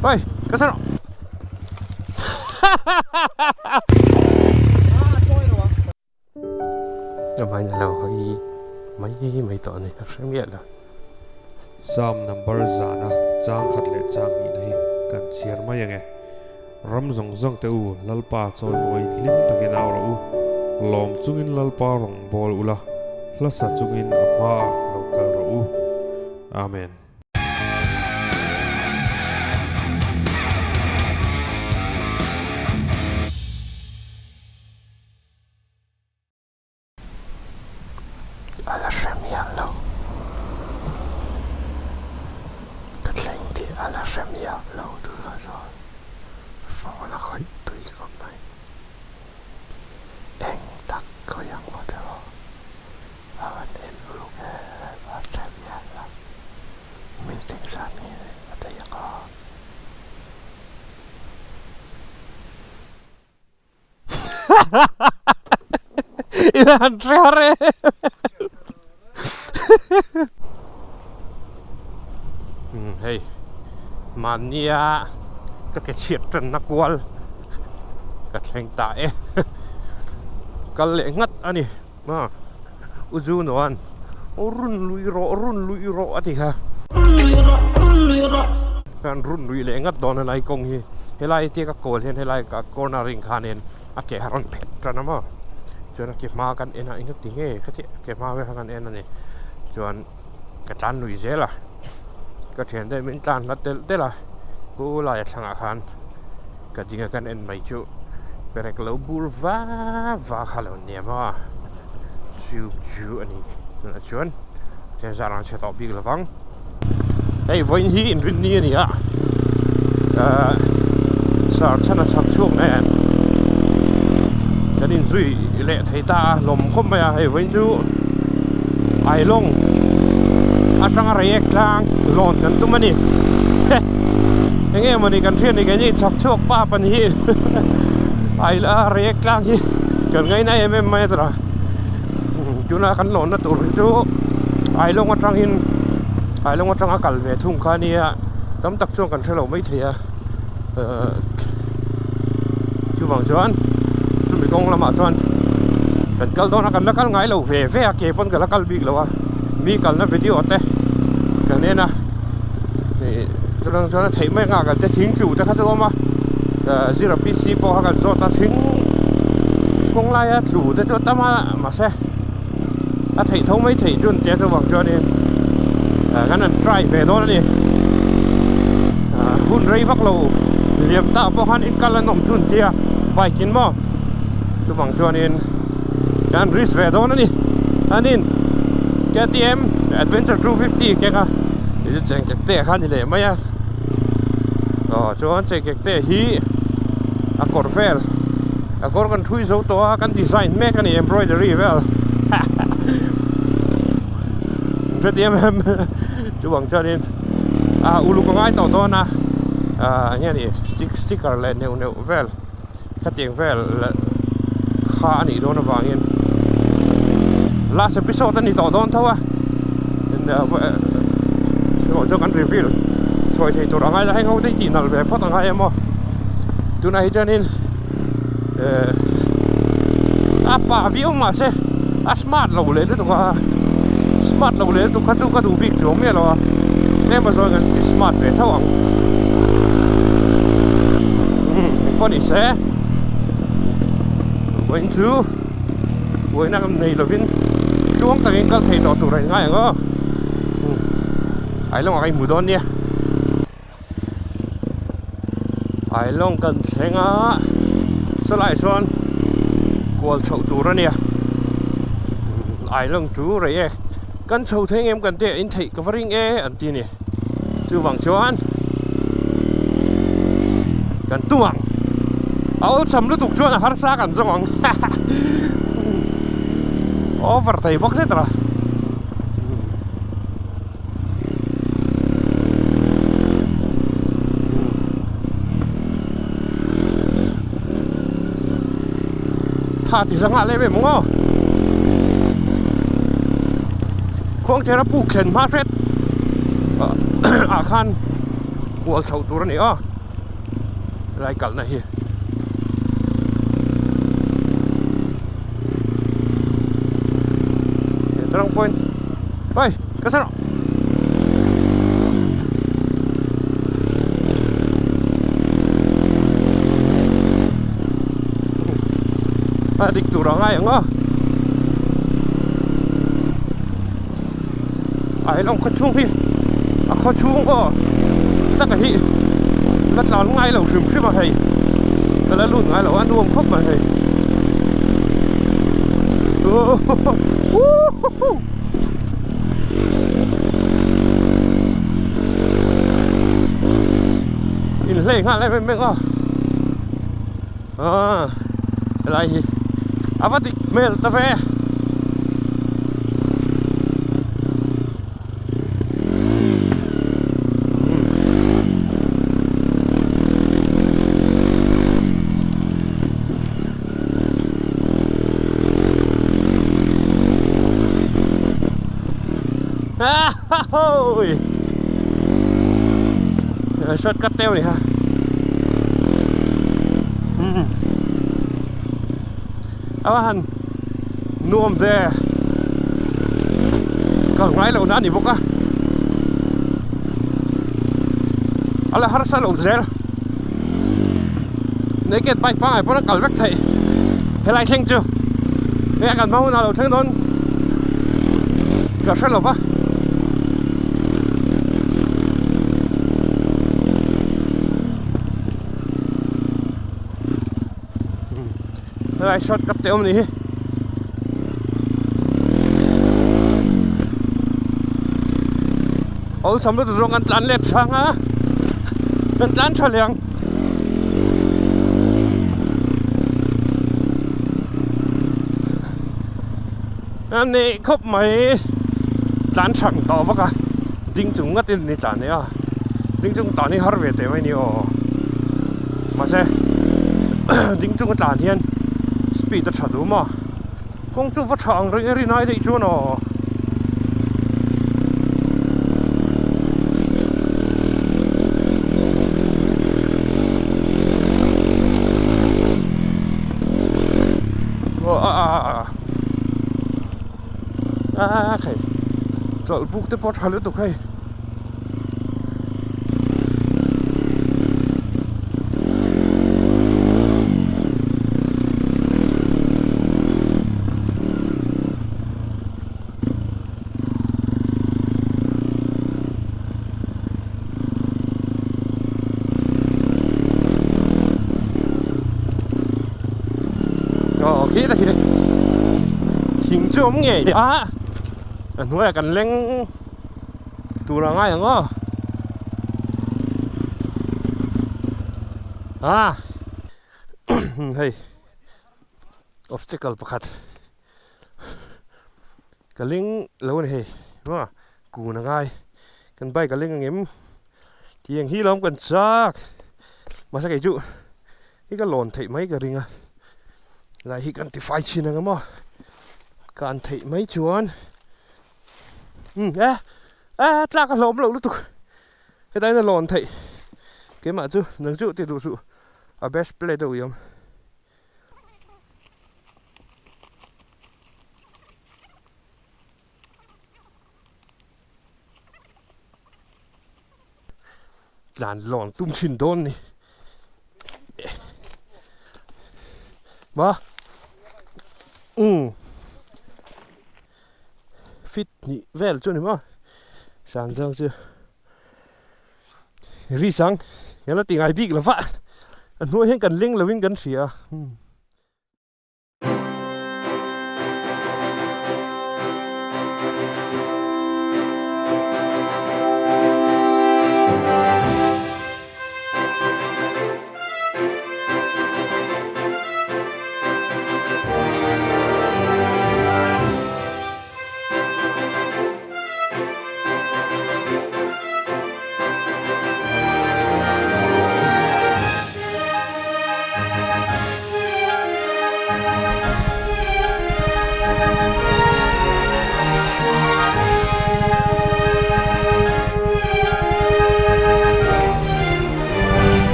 Oi, ka san Amahin a lo hawi mai mai tawh a ni, a hre miah lo. Psalm number zana chang khat leh chang hnihna hi kan chhiar mai ang e. Ram zawng zawng te u, Lalpa chawimawiin hlim takin au rawh u. Lawm chungin Lalpa rawn bawl ula, hla sa chungin a hmaah lo kal rawh u. Amen. A la hre miah lo. Ka thleng tih a la hre miah lo tunah chuan phone a khawih tui khawp mai. Eng tak khawih ang maw tiraw? A rawn en uluk em a hre miah lo. Min thleng zan nge a daih ang a. I han hre har e. Hei mahnia ka ke chhiat tanna kual ka thleng ta e. Kal leh nghat a ni. U Zu nuan run lui rawh run lui rawh a ti kha. Kan run lui leh nghat dawn a lai kawng hi. Helai tia ka kawl hian helai ka corner ring khanin a ke a rawn phet tan a maw. Chuan a ke hma kan en a eng ti nge ka tih ke hma vel kha kan en a ni. Chuan ka tlan lui zel a ka thian te min tlan hla telh telh a pu laia thlangah khan ka ding a kan en mai chu perek lo bur va va kha lo nia maw chu chu a ni tunah chuan thian zar ang chhe tawh bik lovang hei vawiin hi inrinni a ni a ahh sar chhan a chak chhuak nen kan inzui leh thei ta a lawm khawp mai a hei vawiin chu Ailawng atanga reiek tlang lawn kan tum a ni eng nge mawni kan hriat ni keini chhak chhuak pa pahnih Aila reiek tlang hi kan ngaina em em mai a tawrh a tuna kan lawnna tur hi chu Ailawng atangin Ailawng atanga kal ve thung kha nia tam tak chuan kan hrelo maithei a ehh chuvang chuan chumi kawng lamah chuan kan kal dawn a kan la kal ngai lo ve ve a ke pawn ka la kal bik lo a mi kalna video te kan en a ih chutang chuan a theih mai ang a kan te thing tlu te kha chu a awm a ehh zira pc pawh kha kan zawt a thing kawng laia tlu te chu a tam a mahse a theih tho mai theih chu an tia chuvang chuanin ah kan han try ve dawn a ni ah hun rei vak lo liam ta pawh khan in kal an awm chu an tia bike in maw chuvang chuanin kan risk ve dawn a ni anin K_T_M adventure 250 keng a chu chengkek te kha a ni leh mai a aw chuan chengkek te hi a kawr vel. A kawr kan thui zo tawh a kan design mek a ni embroidery vel hre em em chuvang chuanin a uluk a ngai tawh dawn a ah eng nge ni stick sticker leh neuh neuh vel khatiang vel kha a nih dawn avangin last episode a ni tawh dawn tho a chu kan reveal chhuai thei tur a ngai la heng ho te hi tih nalh ve phawt a ngai em aw tunah hi chuanin eh a pah viau mahse a smart lo leh lutuk a smart lo leh lutuk kha chu ka duh bik chuang miah lo a tlem a zawn kan smart ve tho ang umm engpawh ni se vawiin chu vawiin a nei lovin tluang takin kal thei tawh tur a inngai ang aw ailawngah ka inhmu dawn nia. Ailawng kan thleng a sawlaiah sawn kual chhoh tur a nia Ailawng chu rei e kan chho thei ngem kan tih a in theih ka va ring e an ti a ni chuvang chuan kan tum ang a awlsam lutuk chuan a harsa kan zawng ang over thei bawk zet a. Tha ti zangah leh em maw khuangchera puk thlen hma hret ah khan. kual chhoh tur a ni a helai kalna hi. He tarang point hei ka sawn a dik tur a ngai ang a a helawng khaw chhung hi a khaw chhung aw taka hi la tlan ngai lo hrim hrim a hei ka la lut ngai lo a nuam khawp mai hei uhuhu inhlei nghal em em a ah helai hi a va dik hmel ta ve. Shortcut teo ni ha. A han nuam ve kal ngai lo na a ni bawk a a la harsa lo zel naked bike pangngai pawn a kal vek theih helai thleng chu hei a kan hma hunah lo thleng dawn ka hre lo va. Helai short cut te awm ni hi. Awlsam lutuk zawng kan tlan let hrang a, kan tlan tha leh ang. A nei khawp mai tlan thang tawh vak a, ding chung ngatin ni tlan nia, ding chung tan hi har ve teh mai ni aw. Mahse ding chunga tlan hian speed a tha duh maw kawng chu va tha ang reng e rinai daih chuan aw. A khai chawlh buk te pawh a tha lutuk hei. Aw khi ta khi thing chu awm ngei a a hnuaiah kan leng tur a ngai ang aw a hei obstacle pakhat ka ling lo a ni hei maw kun a ngai kan bike a ling ang em tiang hi lawm kan chak mahse kei chu hi ka lawn theih mai ka ring a lai hi kan tifai thin ang emaw kan theih mai chuan umm e e tlak a hlawm loh lutuk hetlai in a lawn theih keimah chu nang chu ti duh suh a best play deuh i awm. Tlan lawn tum thin dawn ni. Ma. Um. Fit ni vel chu ni ma. Sang zawng chu. Ri sang. Ela ti ngai bik lova. A hnuai hian kan leng lovin kan hria. Um.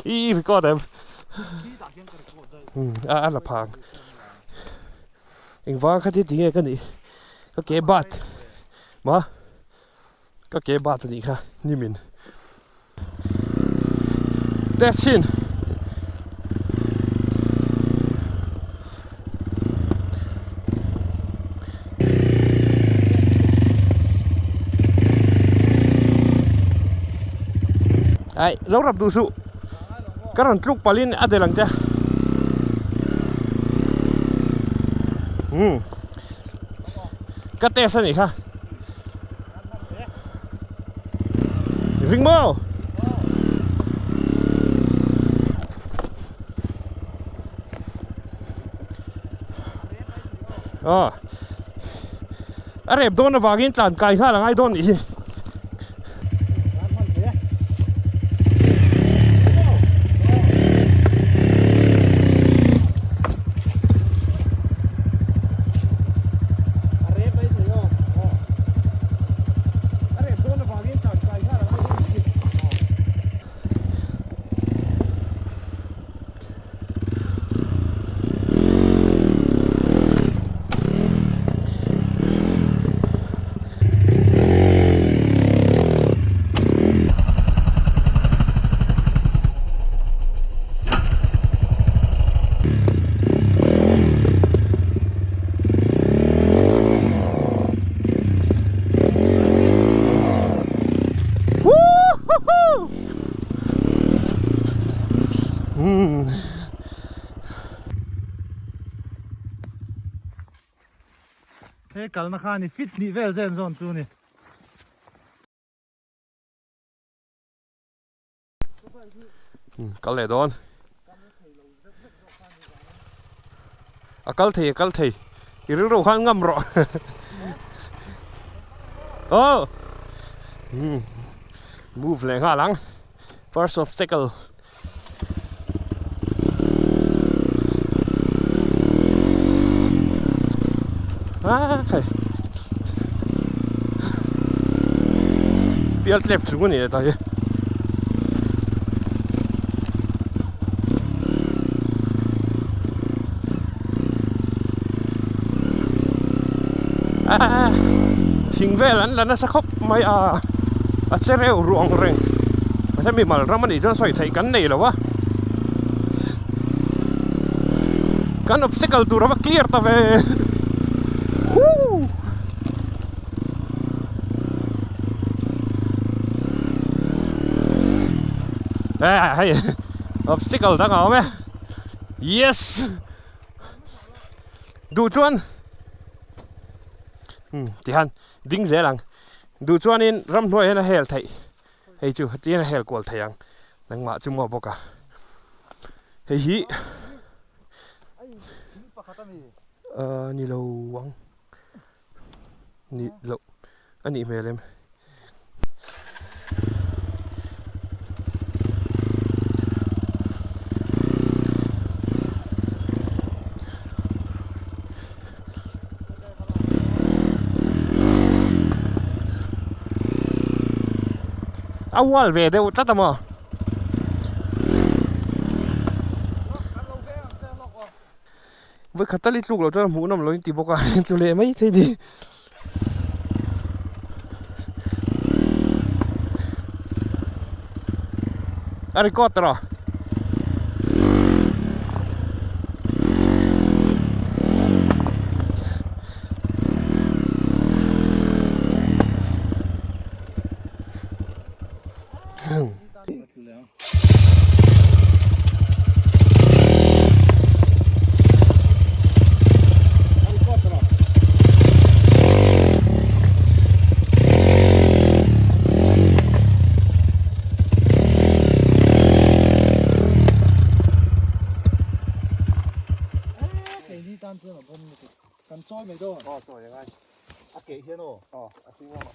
I record em? A la phang. Engvang kha ti tinge ka nih? Ka ke bat. Ma? Ka ke bat anih kha nimin. Test chin. Ai, lo rap duh suh. Ka rawn tluk palhin a del ang che. Hmm. Ka test anih kha. Ring maw? Aw. A rep dawn avangin tlan kai nghal a ngai dawn nih hi. He kalna kha ni fit nih vel zen zawn chu ni. Kal leh dawn. A kal thei a kal thei. I rilru khan ngam rawh. Oh. Move leh nghal ang. First obstacle. Ah, khai. Pial tlep chung a ni leh ta hi. Ah, thing vel an la nasa khawp mai a, a che reuh ruang reng. Mahse mimal ram a nih chuan sawi theih kan nei lo a. Kan obstacle tur a va clear ta ve. Woo! Eh, hei obstacle dang a awm e. Yes! Duh chuan hmm tihian ding zel ang. Duh chuanin ramhnuai hian a hel theih. Hei chu hetiang a hel kual thei ang nangmah chu maw bawk a. Hei hi ahh ni lo ang ni loh a nih hmel em. A ual ve deuh tlat a maw? Vawikhat tal i tluk loh chuan hmuh nawm lo in ti bawk a tlu leh mai thei ni. A record ta rawh. Kan chawi mai dawn. Aw chawi angai. A keh hian aw. Aw a tui ngam a.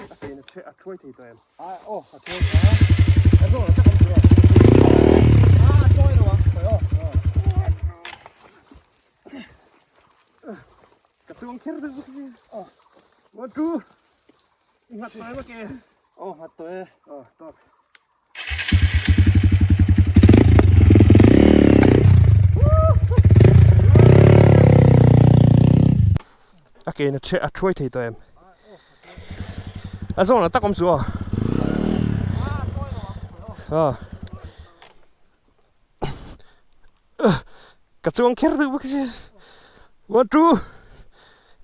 A ke in a thuai thei tawh em? A aw a thuai a. A zawh tak an tura. A chawi lo ang. Aw. kher deuh bawk si. One two. I nghat mai bawk e. Aw nghat tawh e. Aw tawk. A ke na a thuai thei tawh em? A zawn a tak awm chu aw. Ah. Ka chuang kher deuh bawk si. One two.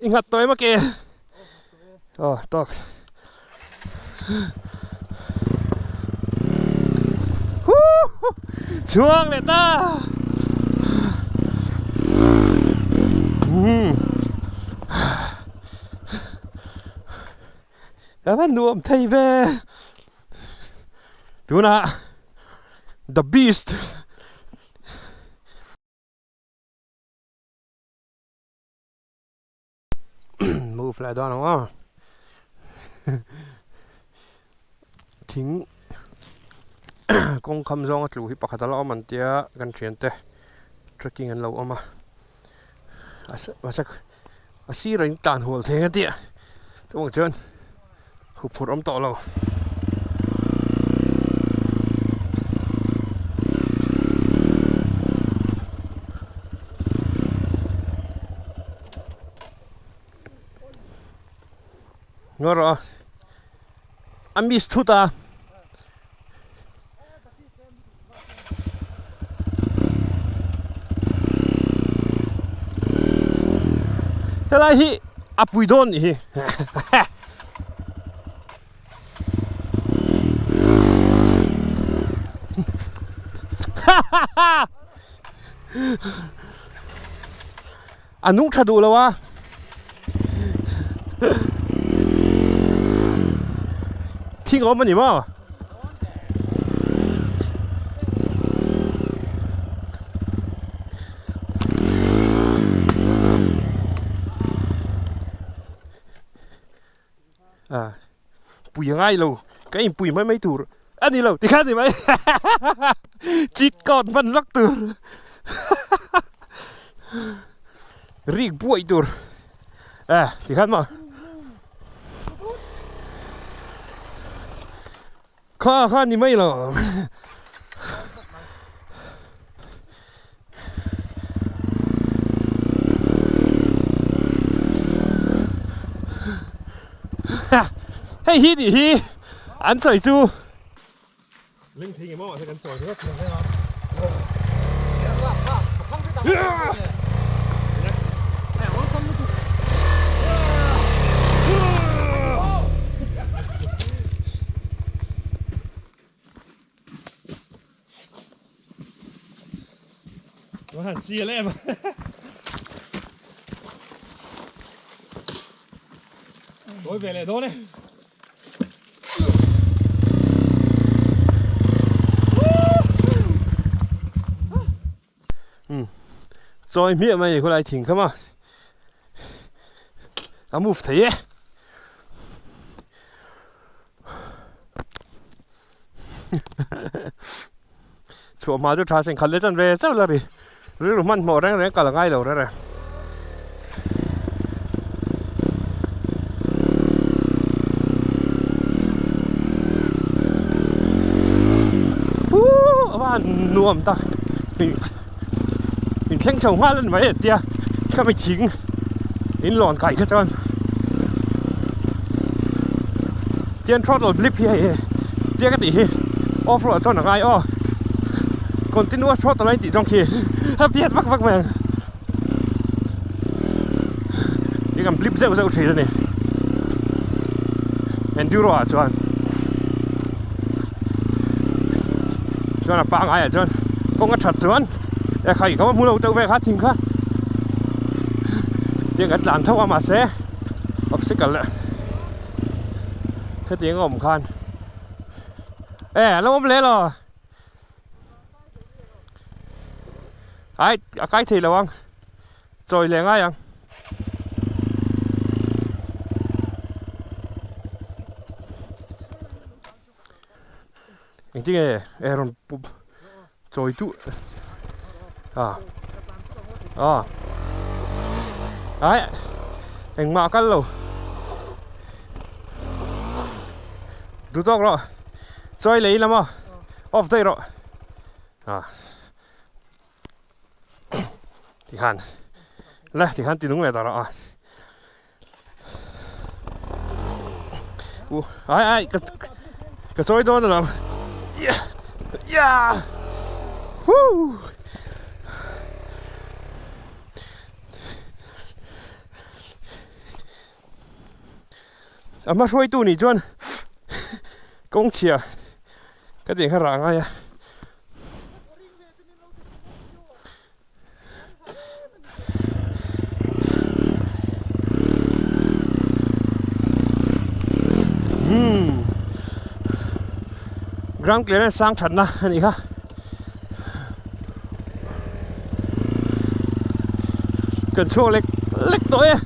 I nghat tawh em a ke? Aw tawk. Chuang leh ta. Ka va nuam thei ve. Tunah The Beast. Move leh dawn ang aw. Thing kawng kham zawnga tlu hi pakhat a la awm an tia kan thiante trekking an lo awm a. A sir ah in tlan hual thei ang a tia chuvang chuan huphurh awm tawh lo. Ngaw rawh a a miss thut a. Helai hi a pui dawn nih hi. A nung tha duh lo a. Thing awm a ni maw? A pui a ngai lo ka inpui mai mai tur a ni lo tikhan ni mai cheat code hman lak tur rik buai tur e tikhan maw kha kha ni mai lo. Hei hi tih hi an sawi chu ling thei nge maw mahse kan chawi ringawt Nó hẳn xì lên mà. Tôi về lại đó này. Chawi hmiah mai khawlai thing kha ma a move thei e. Chhuah hma chu tha seng khat leh chan ve chauh la ri rilru hmanhmawh reng reng kal a ngai lo reng reng. A va han nuam ta in thleng chho nghal a ni mai e tia khami thing in lawn kai kha chuan tian throttle blip hi hei tia ka tih hi off road ah chuan a ngai aw continuous throttle a intih zawng khi a piat vak vak mai ang ti kan blip zeuh zeuh thin a ni enduro ah chuan chuan a pangai ah chuan kawng a that chuan e khai ka va hmu lo deuh ve kha thing kha tiang kan tlan tho a mahse obstacle leh khatiang a awm khan e a lo awm leh lo. Ai a kai thei lo ang chawi leh ngai ang. Engtin nge e rawn pup chawi duh a a ai. Engmah a kal lo. Duh tawk rawh. Chawi lei lam aw. Off daih rawh. Ah. Tikhan. Le tikhan ti nung leh ta rawh a. U ai ai ka ka chawi dawn alawm. Yeah. Yeah. Woo. A hma hruaitu nih chuan kawng chhia ka tih kha rah ngai a. Hmm. Ground clearance sang thatna a nih kha. Kan chhuak lek lek tawh e.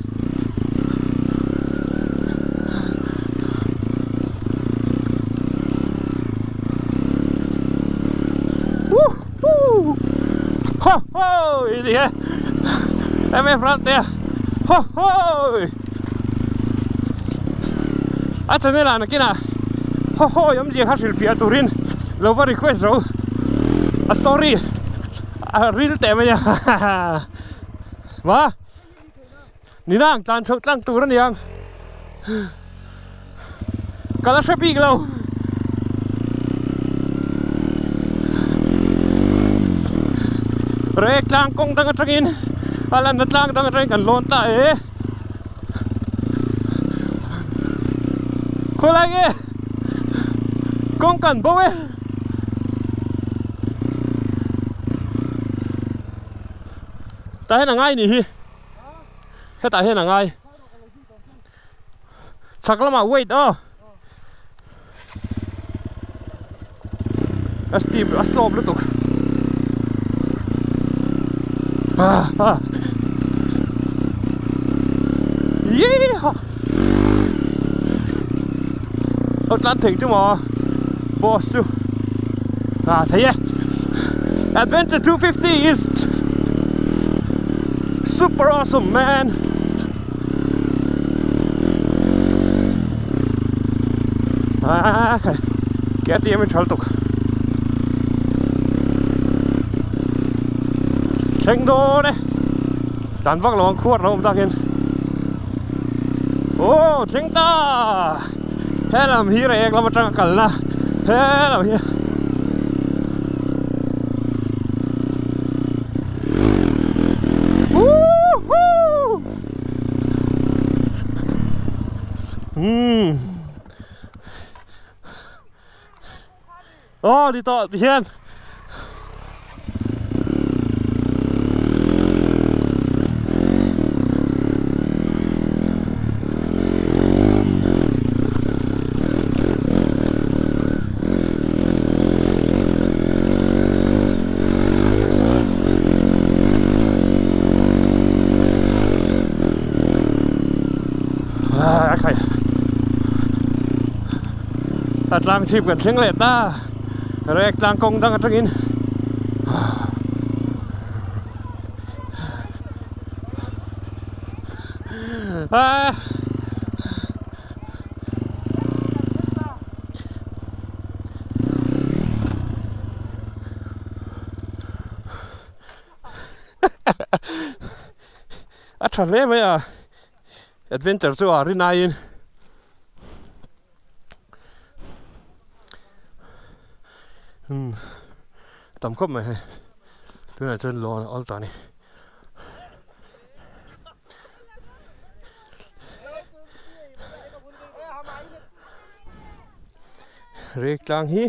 Woohoo! Ho ho! Ini e. MF rat e. Ho ho! A channel ah nakinah ho ho awmzia kha hrilhfiah turin lo va request ro. A story a ril teh mai a. Ma! Nina ang tlan chhoh tlang tur a niang. Ka la hre bik lo. Rek tlang kawng dang atangin a lanna tlang dang atangin kan lawn ta e. Khawilai nge kawng kan bo e. Tah hian a ngai ni hi. Hetah hian a ngai. Chhak lamah wait aw. A steep a slope lutuk. Ah ah. Yeehaw. Lo tlan thei chu maw boss chu. Ah thei e. Adventure 250 is super awesome man. Ah, KTM in thal tuk. Thleng dawn e. Dan vak lo ang khuar lo awm takin. Oh, thleng ta. He lam hi rek lam atanga kalna. He lam hi. Woohoo! Hmm. Oh, ni tawh ti hian. A khai a tlang chhip kan thleng leh ta rek tlang kawng dang atangin ah A tha hle mai a adventure chu a rin aiin umm tam khawp mai hei tunah chuan lawn a awl tawh a ni. Rek tlang hi.